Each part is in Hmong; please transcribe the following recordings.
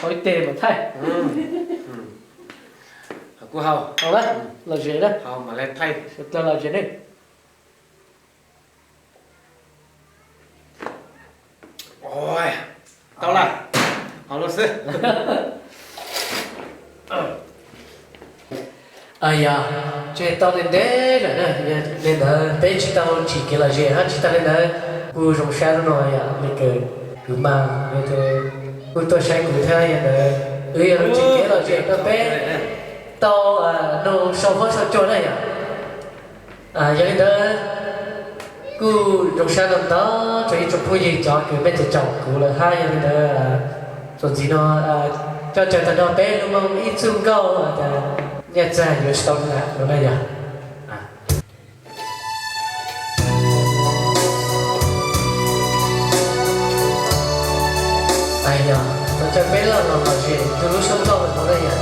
Haus ib teg mam thaij. Kuv haus. Haus na, lom zem na. Haus mam li thaij. Sawv daws lom zem ne. Tau lawm, haus los xwb. Yog, tseem tau ntev ntev lawm na, yog li ntawd peb tsis tau tsim kev lom zem hab tsis tau li ntawd, kuj zoo sab no yom, li kws kuv mas kuj tuaj saib kuv thiab, yog ntawd wb yog lub tsim kev lom zem no peb tau nug sau huab sau cua na yom. Yog li ntawd kuj zoo sab no ntau rau ib tsoom phooj ywg cov kws mej tau caum kuv lawm hab, yog li ntawd txuas ntxiv no coj caw tag nrho peb lub Hmoob ib txoj nkauj tias Nyiaj Txiag yuav tsis tau lwm no na yog. Yog, tau caw peb laj los lom zem tu lub suab nkauj no na yog.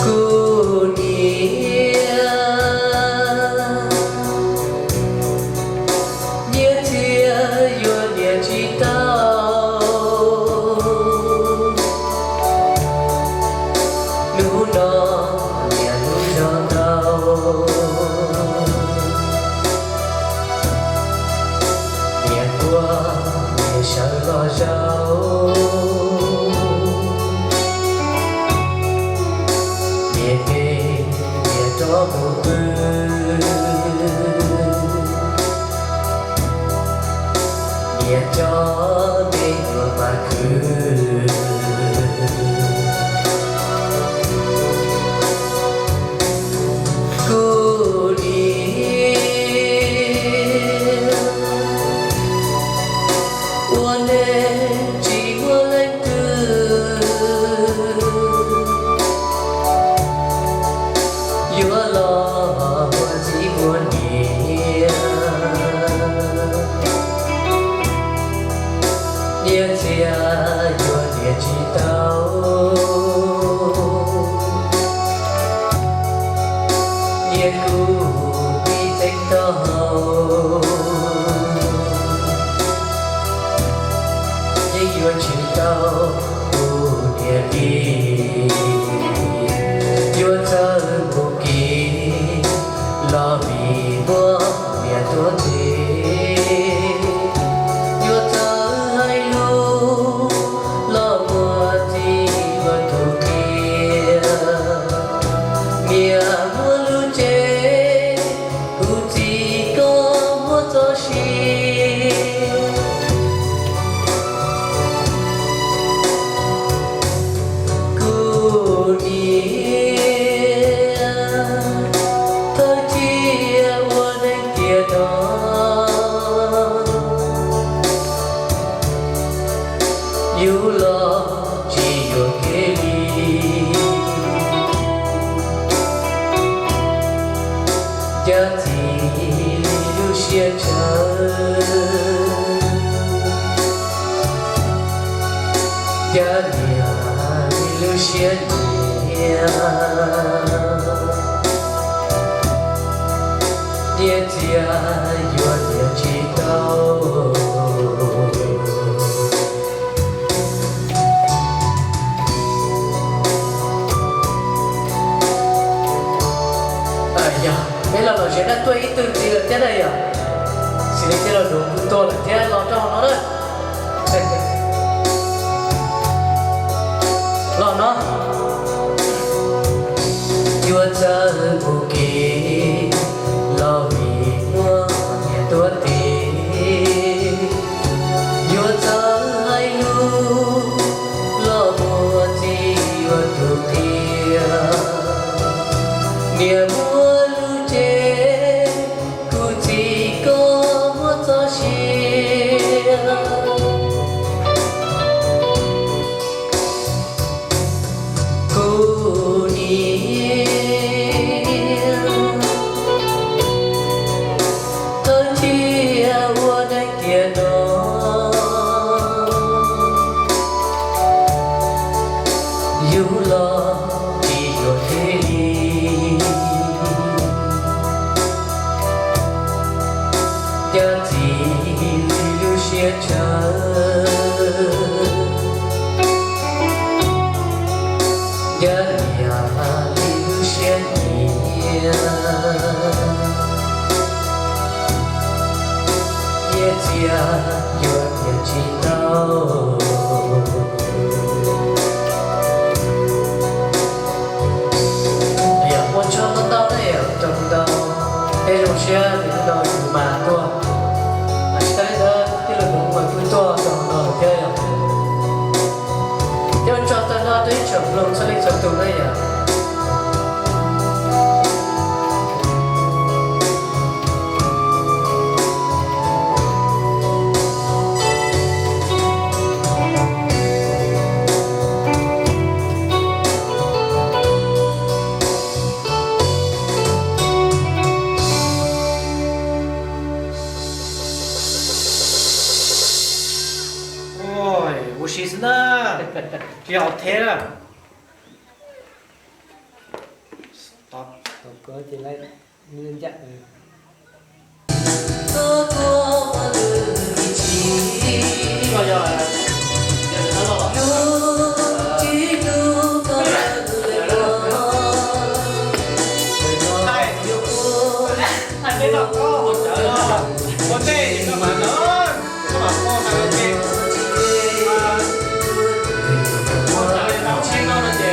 Kuv niam, Nyiaj Txiag yuav niam tsis tau. Hnub no niam hnub zog ntau, niam kuaj niam sawv los zaum, niam pem niam rov mus pw, niam cov me nyuam mas khwv. Kuv niam, ua neej tsis muaj leej twg yuav los muaj txiv muaj niam. Nyiaj Txiag yuav niam tsis tau, niam kuv pib teeb taub hau, yeej yuav tsis tau kuv niam li. Yuav txawj mus kev los vim muab niam tuav tes, yuav txawj hais lus los muab txiv ua tus qhia. Niam muab lub tsev, kuv txiv koj muab txoj sia. Kuv niam, thawj thiaj ua neej tiam no, yus los tsis yuam kev li. Cab txiv lub siab tshawv, cab niam lub siab nyiam, Nyiaj Txiag yuav niam tsis tau. Yog, peb los lom zem na, tuaj ib tug ntxiv lawm thiab na yog. Xws li tej laus nus kuj tuaj lawm thiab, los rau hauv no na. Los no. Yuav txawj mus kev los vim muab niam tuav tes, yuav txawj hais lus los muab txiv ua tus qhia. Niam muab lub tsev, kuv txiv koj muab txoj sia. Kuv niam, Ncaj nraim li lub siab nyiam, nyiaj txiag yuav nyiam tsis tau. Yog ua tsaug ntau ntau na yom, ua tsaug ntau, peb zoo siab ntau yus mas tuaj, mas tsis tas li ntawd tij laug Nuv mas kuj tuaj tau ntau lawm thiab yom. Thiab ua tsaug tag nrho rau ib tsoom mloog txhua leej txhua tus na yom. Ua si xwb na, tsis haum theb na. Stop. Ho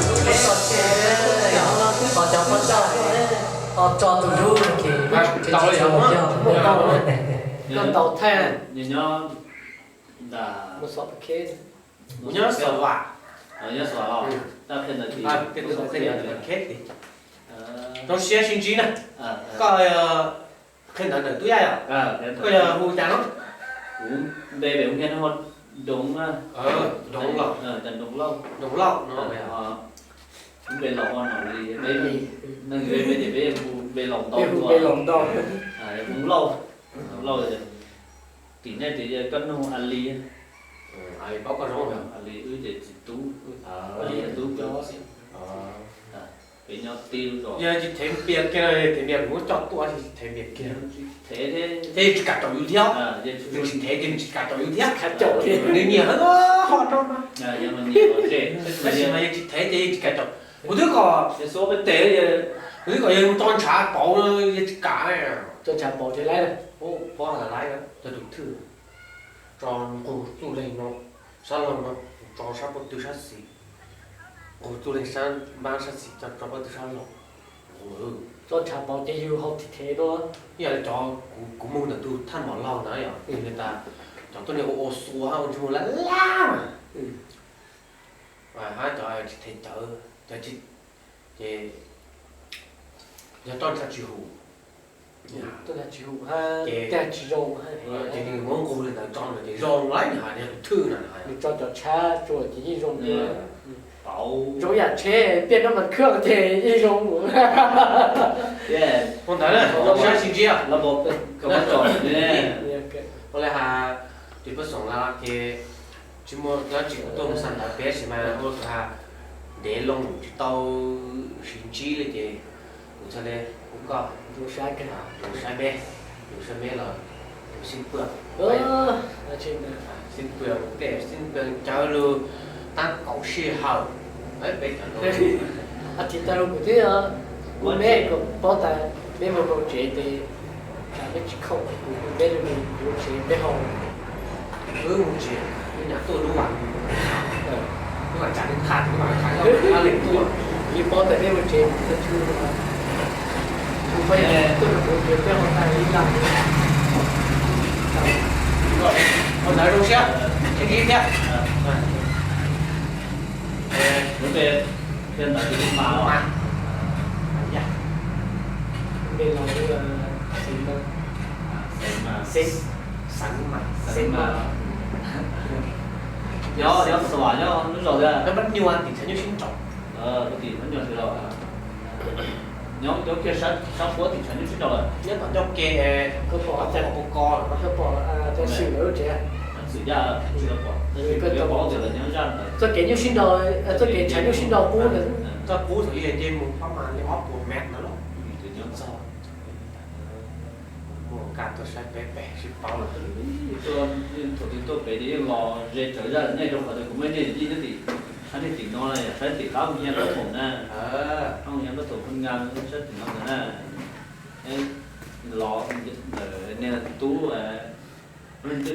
cov poj ntxoog ho tso tus hlub no ces tsis tshua yog tus hlub. Koj ntaus thaj. Kuv nyob Xov Vam. Zoo siab sib ntsib na. Koj qhia ntawv ntawm tub yaj yom? Koj yog hu cas no? Kuv npe pem hu Ndoov, Ndoov Lauj, Ndoov Lauj no. Npe laus no li, neeg npe ces peb hu npe laus ntau, hu Lauj, Lauj. Tim nej ces yog koj nug A Li, paub koj zoo, A Li wb ces txiv tub, tub, peb nyob tib lub zos. Yog tsis thev npias kiag no, thev npias kuv muab coj tuaj, tsis thev npias kiag, thev thiab ces tsis kam caum yus thiab, tsis thev ces tsis kam caum yus thiab, nws nyiam ho no mas. Tab sis mas yog tsis thev ces tsis kam caum. Kuv twb kom, kuv twb kom yog mus tso ntshav pauv no yog tsis kam na. Cov ntshav paus tsev laib, pob laib, cov tus thwj tso nqug txuj leeg no, sab laug no, tso sab pob tw sab xis, nqug txuj leeg sab npab sab xis, tso pob tw sab laug. Cov ntshav paus ces yus hau thim thev dua. Ib yam li cov kuv mus ntawm tus thaj mom laug na yom, nws tas cov tuab neeg ua ua xua hab ua ntsej muag laj laj mas, hab cov tsis them cawv, cov ces yog toj ntshav tsis hum, tsis hum, ces tsis zoo, ces nws muab nqug li ntawd tso ntawd ces zoo lawm, nws hais tias tus thwj na, nws tso cov tshab tsuag ces yeej zoo. Zoo yam tsheb piaj rab mas khwb ces yeej zoo. Ua ntawd na, sab sib ntsib. Ua li has, ces peb xoom la ces tsis muaj dab tsi kuv tuaj mus xa ntawv peb tab sis mas ua has ntev loo tsis tau sib ntsib li ces kuv thiaj li hu koj mus saib me, mus saib me los mus xib pwg, xib pwg mus tej xib pwg cawv lug tab kaum sij hawm. Peb cov lug, a, tsis tas lug kuv twb ua me kom paub tas peb mus hauv tsev ces tsam peb tsis khoom kuv hu peb lug mus tsev peb haus. Wb mus tsev, wb nyam tuaj lub vas, lub vas tsa lub qha, lub vas qha, lub vas qha lub tuaj. Yeej paub tas peb mus tsev, tuaj rau kuv tsev peb haus tag ib laj. Ua ntawd zoo siab, sib ntsib thiab. Npe los Xeev Mas, Xeev Mas, Xeev Mas. Nyob Xas Vas nyob lub zos tias Mab Nyuaj tim Tshav Nyuj Sib Nraus. Tim Mab Nyuaj sib nraus. Nyob kiag sab puab tim Tshav Nyuj Sib Nraus lawm. Nyob tom ncauj ke, koj pom, koj pom, koj pom xwm lawv lub tsev. Xwm yaj tsis tau pom, yuav paub tias lawv nyob zaj ntawd. Txoj kev Nyuj Sib Nraus, txoj kev Tshav Nyuj Sib Nraus qub ntawd. Txoj qub thaum ub ces mus pab mas li ob puas mev ntawd los. Nyob txog mus kaj tuaj saib peb pem sib paub lawm. Thaum twg tuaj pem ces yeej los ze tsawv zaj nej rau qhov tias kuv muaj ib tug yij nyob tim, sab tim no, yog sab tim qab mus nyiag kab phoom na, qab mus nyiag kab phoom phab nga sab tim no ntawd na. Los ntawm niag tub, leej twg